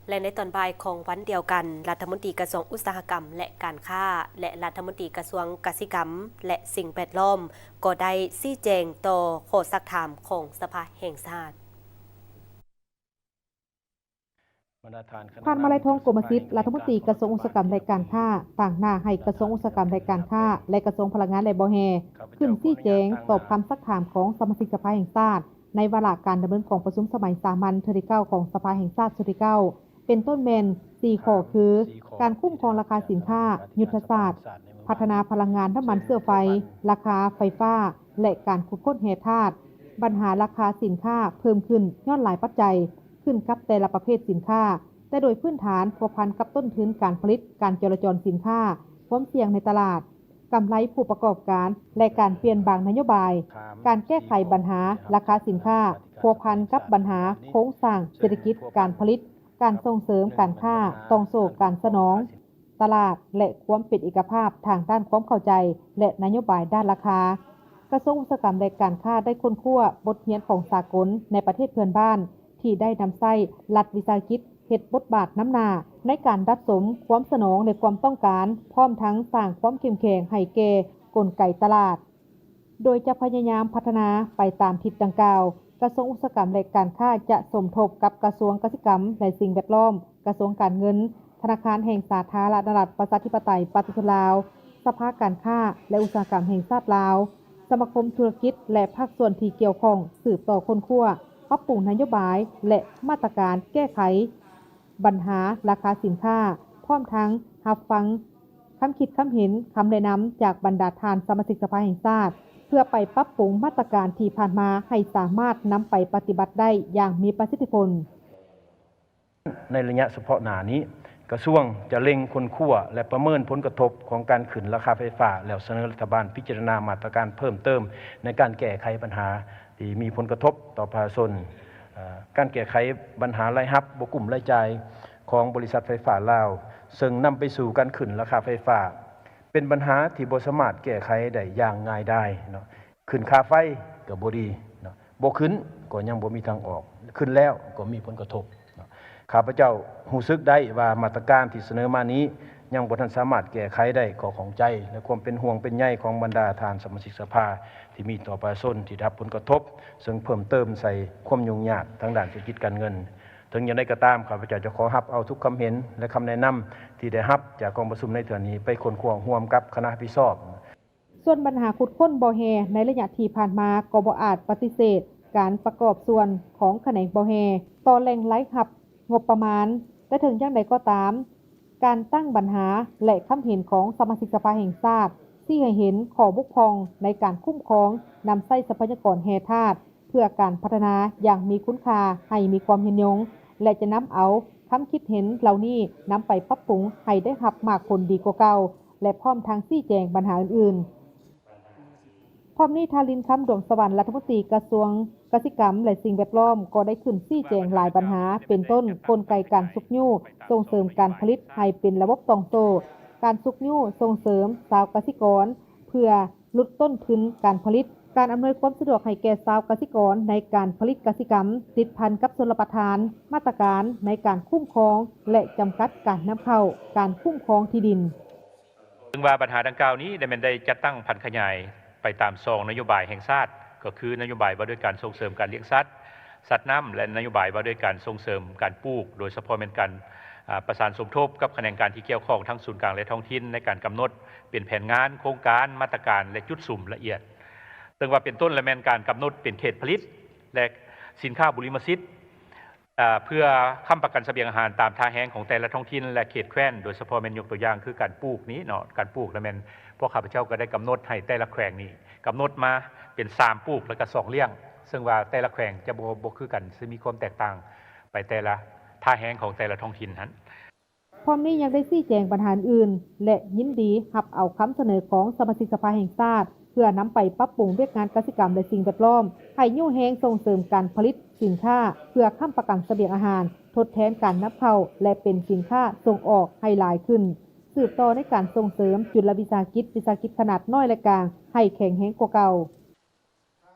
ແລະ ໃນຕອນບ່າຍຂອງວັນດຽວກັນ, ລັດຖະມົນຕີກະຊວງອຸດສາຫະກຳ ແລະ ການຄ້າ ແລະ ລັດຖະມົນຕີກະຊວງກະສິກຳ ແລະ ສິ່ງແວດລ້ອມ ກໍໄດ້ຊີ້ແຈງຕໍ່ຂໍ້ຊັກຖາມຂອງສະພາແຫ່ງຊາດ. ທ່ານ ມາໄລທອງ ກົມມະສິດ, ລັດຖະມົນຕີກະຊວງອຸດສາຫະກຳ ແລະ ການຄ້າ, ຕາງໜ້າໃຫ້ກະຊວງອຸດສາຫະກຳ ແລະ ການຄ້າ ແລະ ກະຊວງພະລັງງານ ແລະ ບໍ່ແຮ່ ຂຶ້ນຊີ້ແຈງຕອບຄຳຊັກຖາມຂອງສະມາຊິກສະພາແຫ່ງຊາດ ໃນວາລະການດຳເນີນກອງປະຊຸມສະໄໝສາມັນເທື່ອທີເກົ້າຂອງສະພາແຫ່ງຊາດຊຸດທີເກົ້າ ເປັນຕົ້ນແມ່ນສີ່ຂໍ້ຄື ການຄຸ້ມຄອງລາຄາສິນຄ້າ, ຍຸດທະສາດພັດທະນາພະລັງງານນ້ຳມັນເຊື້ອໄຟ, ລາຄາໄຟຟ້າ ແລະ ການຂຸດຄົ້ນແຮ່ທາດ. ບັນຫາລາຄາສິນຄ້າເພີ່ມຂຶ້ນຍ້ອນຫຼາຍປັດໄຈ ຂຶ້ນກັບແຕ່ລະປະເພດສິນຄ້າ, ແຕ່ໂດຍພື້ນຖານພົວພັນກັບຕົ້ນທຶນການຜະລິດ, ການຈໍລະຈອນສິນຄ້າ, ຄວາມສ່ຽງໃນຕະຫຼາດ, ກຳໄລຜູ້ປະກອບການ ແລະ ການປ່ຽນບາງນະໂຍບາຍ. ການແກ້ໄຂບັນຫາລາຄາສິນຄ້າພົວພັນກັບບັນຫາໂຄງສ້າງເສດຖະກິດ, ການຜະລິດ, ການສົ່ງເສີມການຄ້າ, ຕ່ອງໂສ້ການສະໜອງຕະຫຼາດ ແລະ ຄວາມເປັນເອກະພາບທາງດ້ານຄວາມເຂົ້າໃຈ ແລະ ນະໂຍບາຍດ້ານລາຄາ. ກະຊວງອຸດສາຫະກຳ ແລະ ການຄ້າໄດ້ຄົ້ນຄວ້າບົດຮຽນຂອງສາກົນໃນປະເທດເພື່ອນບ້ານ ທີ່ໄດ້ນຳໃຊ້ລັດວິສາຫະກິດເຮັດບົດບາດນຳໜ້າໃນການດັບສົມຄວາມສະໜອງ ແລະ ຄວາມຕ້ອງການ, ພ້ອມທັງສ້າງຄວາມເຂັ້ມແຂງໃຫ້ແກ່ກົນໄກຕະຫຼາດ, ໂດຍຈະພະຍາຍາມພັດທະນາໄປຕາມທິດດັ່ງກ່າວ. ກະຊວງອຸດສາຫະກຳ ແລະ ການຄ້າຈະສົມທົບກັບກະຊວງກະສິກຳ ແລະ ສິ່ງແວດລ້ອມ, ກະຊວງການເງິນ, ທະນາຄານແຫ່ງສາທາລະນະລັດ ປະຊາທິປະໄຕ ປະຊາຊົນລາວ, ສະພາການຄ້າ ແລະ ອຸດສາຫະກຳແຫ່ງຊາດລາວ, ສະມາຄົມທຸລະກິດ ແລະ ພາກສ່ວນທີ່ກ່ຽວຂ້ອງ ສືບຕໍ່ຄົ້ນຄວ້າ, ປັບປຸງນະໂຍບາຍ ແລະ ມາດຕະການແກ້ໄຂບັນຫາລາຄາສິນຄ້າ, ພ້ອມທັງຮັບຟັງຄຳຄິດຄຳເຫັນ, ຄຳແນະນຳຈາກບັນດາທ່ານສະມາຊິກສະພາແຫ່ງຊາດ ເພື່ອໄປປັບປຸງມາດຕະການທີ່ຜ່ານມາໃຫ້ສາມາດນຳໄປປະຕິບັດໄດ້ຢ່າງມີປະສິດທິຜົນ. ໃນໄລຍະສະເພາະໜ້ານີ້, ກະຊວງຈະເລັ່ງຄົ້ນຄວ້າ ແລະ ປະເມີນຜົນກະທົບຂອງການຂຶ້ນລາຄາໄຟຟ້າ ແລ້ວສະເໜີລັດຖະບານພິຈາລະນາມາດຕະການເພີ່ມເຕີມໃນການແກ້ໄຂບັນຫາທີ່ມີຜົນກະທົບຕໍ່ປະຊາຊົນ. ເອີ່ ການແກ້ໄຂບັນຫາລາຍຮັບບໍ່ກຸ້ມລາຍຈ່າຍຂອງບໍລິສັດໄຟຟ້າລາວ, ເຊິ່ງນຳໄປສູ່ການຂຶ້ນລາຄາໄຟຟ້າ, ເປັນບັນຫາທີ່ບໍ່ສາມາດແກ້ໄຂໄດ້ຢ່າງງ່າຍດາຍເນາະ. ຂຶ້ນຄ່າໄຟກໍບໍ່ດີເນາະ, ບໍ່ຂຶ້ນກໍຍັງບໍ່ມີທາງອອກ, ຂຶ້ນແລ້ວກໍມີຜົນກະທົບເນາະ. ຂ້າພະເຈົ້າຮູ້ສຶກໄດ້ວ່າມາດຕະການທີ່ສະເໜີມານີ້ຍັງບໍ່ທັນສາມາດແກ້ໄຂໄດ້ຂໍ້ຂ້ອງໃຈ ແລະ ຄວາມເປັນຫ່ວງເປັນໃຍຂອງບັນດາທ່ານສະມາຊິກສະພາທີ່ມີຕໍ່ປະຊາຊົນທີ່ໄດ້ຮັບຜົນກະທົບ, ເຊິ່ງເພີ່ມເຕີມໃສ່ຄວາມຫຍຸ້ງຍາກທາງດ້ານເສດຖະກິດການເງິນ. ເຖິງຢ່າງໃດກໍຕາມ, ຂ້າພະເຈົ້າຈະຂໍຮັບເອົາທຸກຄຳເຫັນ ແລະ ຄຳແນະນຳທີ່ໄດ້ຮັບຈາກກອງປະຊຸມໃນເທື່ອນີ້ ໄປຄົ້ນຄວ້າຮ່ວມກັບຄະນະຮັບຜິດຊອບ. ສ່ວນບັນຫາຂຸດຄົ້ນບໍ່ແຮ່ໃນໄລຍະທີ່ຜ່ານມາກໍບໍ່ອາດປະຕິເສດການປະກອບສ່ວນຂອງຂະແໜງບໍ່ແຮ່ຕໍ່ແຫຼ່ງລາຍຮັບງົບປະມານ, ແຕ່ເຖິງຢ່າງໃດກໍຕາມ, ການຕັ້ງບັນຫາ ແລະ ຄຳເຫັນຂອງສະມາຊິກສະພາແຫ່ງຊາດ ຊີ້ໃຫ້ເຫັນຂໍ້ບົກຜ່ອງໃນການຄຸ້ມຄອງນຳໃຊ້ຊັບພະຍາກອນແຮ່ທາດ ເພື່ອການພັດທະນາຢ່າງມີຄຸນຄ່າໃຫ້ມີຄວາມຍືນຍົງ ແລະ ຈະນຳເອົາຄຳຄິດເຫັນເຫຼົ່ານີ້ນຳໄປປັບປຸງໃຫ້ໄດ້ຮັບໝາກຜົນດີກວ່າເກົ່າ ແລະ ພ້ອມທັງຊີ້ແຈງບັນຫາອື່ນໆ. ພ້ອມນີ້, ທ່ານ ລິນຄຳ ດວງສະຫວັນ ລັດຖະມົນຕີກະຊວງກະສິກຳ ແລະ ສິ່ງແວດລ້ອມ ກໍໄດ້ຂຶ້ນຊີ້ແຈງຫຼາຍບັນຫາ, ເປັນຕົ້ນ ກົນໄກການຊຸກຍູ້ສົ່ງເສີມການຜະລິດໃຫ້ເປັນລະບົບຕ່ອງໂສ້, ການຊຸກຍູ້ສົ່ງເສີມຊາວກະສິກອນເພື່ອຫຼຸດຕົ້ນທຶນການຜະລິດ, ການອຳນວຍຄວາມສະດວກໃຫ້ແກ່ຊາວກະສິກອນໃນການຜະລິດກະສິກຳ, ຕິດພັນກັບຊົນລະປະທານ, ມາດຕະການໃນການຄຸ້ມຄອງ ແລະ ຈຳກັດການນຳເຂົ້າ, ການຄຸ້ມຄອງທີ່ດິນ. ເຊິ່ງວ່າບັນຫາດັ່ງກ່າວນີ້ໄດ້ແມ່ນໄດ້ຈັດຕັ້ງຜັນຂະຫຍາຍໄປຕາມສອງນະໂຍບາຍແຫ່ງຊາດ, ກໍຄືນະໂຍບາຍວ່າດ້ວຍການສົ່ງເສີມການລ້ຽງສັດ, ສັດນ້ຳ ແລະ ນະໂຍບາຍວ່າດ້ວຍການສົ່ງເສີມການປູກ, ໂດຍສະເພາະແມ່ນການ, ອາ, ປະສານສົມທົບກັບຂະແໜງການທີ່ກ່ຽວຂ້ອງທັງສູນກາງ ແລະ ທ້ອງຖິ່ນ ໃນການກຳນົດເປັນແຜນງານ, ໂຄງການ, ມາດຕະການ ແລະ ຈຸດສຸມລະອຽດ. ເຊິ່ງວ່າເປັນຕົ້ນລະແມ່ນການກຳນົດເປັນເຂດຜະລິດ ແລະ ສິນຄ້າບຸລິມະສິດ, ເພື່ອຄ້ຳປະກັນສະບຽງອາຫານຕາມທ່າແຮງຂອງແຕ່ລະທ້ອງຖິ່ນ ແລະ ເຂດແຄວ້ນ, ໂດຍສະເພາະແມ່ນຍົກຕົວຢ່າງຄືການປູກນີ້ເນາະ, ການປູກລະແມ່ນພວກຂ້າພະເຈົ້າກໍໄດ້ກຳນົດໃຫ້ແຕ່ລະແຂວງນີ້ ກຳນົດມາເປັນສາມປູກ ແລະ ກະສອງລ້ຽງ, ເຊິ່ງວ່າແຕ່ລະແຂວງຈະບໍ່, ບໍ່ຄືກັນ, ຊິມີຄວາມແຕກຕ່າງໄປແຕ່ລະທ່າແຮງຂອງແຕ່ລະທ້ອງຖິ່ນຫັ້ນ. ພ້ອມນີ້ຍັງໄດ້ຊີ້ແຈງບັນຫາອື່ນໆ ແລະ ຍິນດີຮັບເອົາຄຳສະເໜີຂອງສະມາຊິກສະພາແຫ່ງຊາດ ເພື່ອນຳໄປປັບປຸງວຽກງານກະສິກຳ ແລະ ສິ່ງແວດລ້ອມ ໃຫ້ຍູ້ແຮງສົ່ງເສີມການຜະລິດສິນຄ້າ ເພື່ອຄ້ຳປະກັນສະບຽງອາຫານ ທົດແທນການນຳເຂົ້າ ແລະ ເປັນສິນຄ້າສົ່ງອອກໃຫ້ຫຼາຍຂຶ້ນ, ສືບຕໍ່ໃນການສົ່ງເສີມຈຸລະວິສາຫະກິດ, ວິສາຫະກິດຂະໜາດນ້ອຍ ແລະ ກາງ ໃຫ້ແຂງແຮງກວ່າເກົ່າ.